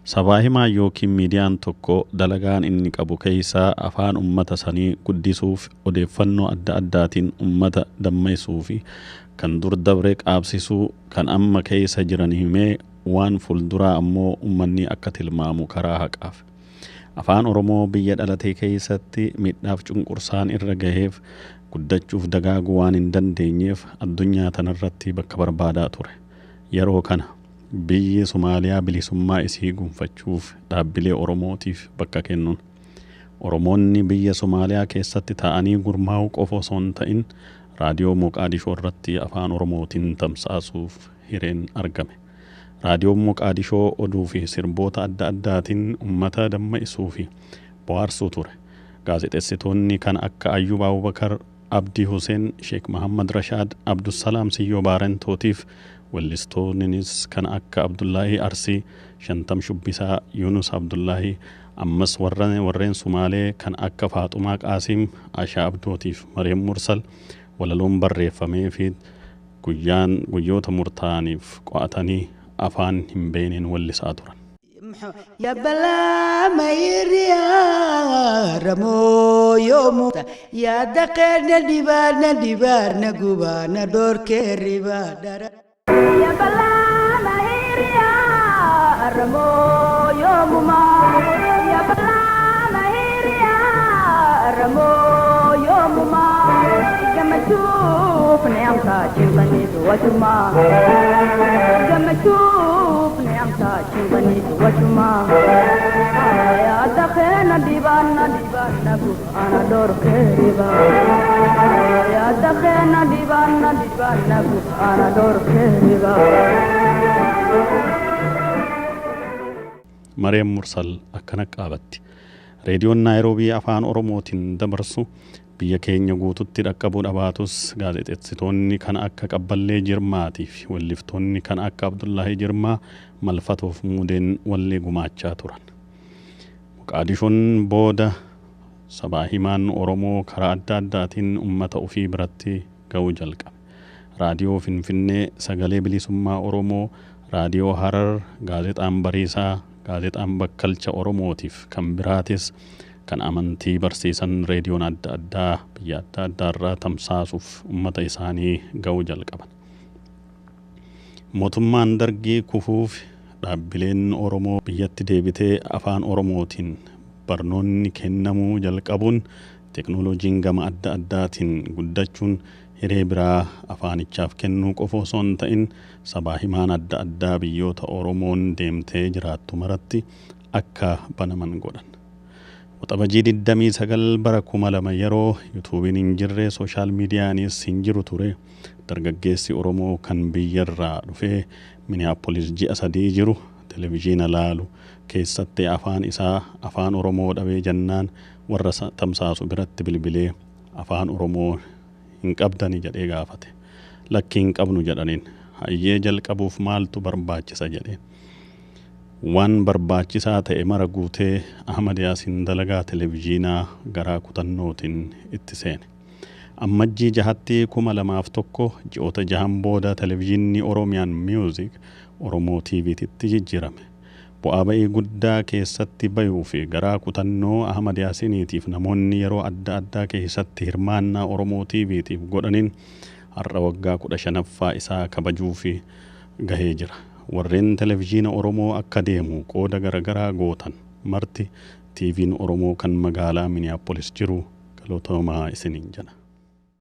Sabaa himaa yookiin miidiyaan tokko dalagaan inni qabu keessaa afaan ummata sanii guddisuuf, odeeffannoo adda addaatiin ummata dammaysuu fi kan dur dabre qaabsisuu, kan amma keessa jiran himee waan fuulduraa ammoo ummanni akka tilmaamu karaa haqaaf. Afaan Oromoo biyya dhalatee keessatti miidhaaf cunqursaan irra gaheef guddachuuf dagaaguu waan hin dandeenyeef addunyaa tanarratti bakka barbaadaa ture. Yeroo kana biyyi Somaaliyaa bilisummaa isii gonfachuuf dhaabbilee Oromootiif bakka kennuun Oromoonni biyya Somaaliyaa keessatti taa'anii gurmaa'uu qofa osoo hin ta'in raadiyoo Moqaadishoo irratti afaan Oromootiin tamsaasuuf hireen argame. Raadiyoon Moqaadishoo oduu fi sirboota adda addaatiin uummata dammaqsuu fi bohaarsuu ture. Gaazexeessitoonni kan akka Ayyub Abubakar, Abdii Huseen, Sheek Mahammad Rashaad, Abdusalaam Siyyoo Baarentootiif wellistoonnis kan akka Abdullaahii Arsii, Shantam Shubbisaa, Yunus Abdullaahii, ammas warreen Sumaalee kan akka Faaxumaa Qaasiim, Ashaa Abdootiif Maryam Mursal walaloon barreeffamee fi guyyaan guyyoota murtaa'aniif qo'atanii afaan hin beekneen wellisaa turan. Ya balaa mayriyaa ramoo yoomu yaa daqeena dhibaana dhibaana gubaana dhoorkee ribaa dhara. Ya balaa mahiriyaa ramoo yoomuma. Ya balaa mahiriyaa ramoo yoomuma. Gammachuuf neamta cimqaniitu wajuma. Gammachuuf neamta cimqaniitu wajuma. Yaa daqeena dhibaana dhibaana gubaana dhoorkee ribaa. Yaa daqeena dhibaana dhibaana gubaana dhoorkee ribaa. Maryam Mursal akkana qaabatti. Reediyoon Naayiroobii afaan Oromootiin dabarsu biyya keenya guututti dhaqqabuu dhabaatus gaazexeessitoonni kan akka Qabballee Jirmaatii fi welliftoonni kan akka Abdullaahii Jirmaa malfatoof muudeen wallee gumaachaa turan. Moqaadishoon booda sabaa himaan Oromoo karaa adda addaatiin uummata ofii biratti ga'uu jalqabe. Raadiyoo Finfinnee, Sagalee Bilisummaa Oromoo, Raadiyoo Harar, Gaazexaan Bariisaa, Gaazexaan Bakkalcha Oromootiif kan biraatis kan amantii barsiisan reediyoon adda addaa biyya adda addaarraa tamsaasuuf uummata isaanii ga'uu jalqaban. Mootummaan Dargii kufuuf dhaabbileen Oromoo biyyatti deebitee afaan Oromootiin barnoonni kennamuu jalqabuun teknooloojiin gama adda addaatiin guddachuun hiree biraa afaanichaaf kennuu qofa osoo hin ta'in sabaa himaan adda addaa biyyoota Oromoon deemtee jiraattu maratti akka banaman godhan. Waxabajjii 29 bara 2000 yeroo yuutuubiin hin jirre, sooshaal miidiyaanis hin jiru ture, dargaggeessi Oromoo kan biyyarraa dhufee Minneapolis ji'a 3 jiru televizhiina laalu keessatti afaan isaa afaan Oromoo dhabee jennaan warra tamsaasu biratti bilbilee afaan Oromoo hin qabdani jedhee gaafate. Lakki, hin qabnu jedhaniin. Hayyee, jalqabuuf maaltu barbaachisa jedheen. Waan barbaachisaa ta'e mara guutee Ahmad Yaasiin dalagaa televizhiinaa garaa kutannootiin itti seene. Ammajjii 6tti 2001, ji'oota 6n booda, televizhiinni Oromiyaan Music Oromoo TVtitti jijjiirame. Bu'aa ba'ii guddaa keessatti bayuu fi garaa kutannoo Ahmad Yaasiniitiif namoonni yeroo adda addaa keessatti hirmaannaa Oromoo TVtiif godhaniin har'a waggaa 15ffaa isaa kabajuu fi gahee jira. Warreen televizhiina Oromoo akka deemu qooda garaagaraa gootan marti, TV'n Oromoo kan magaalaa Minneapolis jiru galatoomaa isiniin jedha.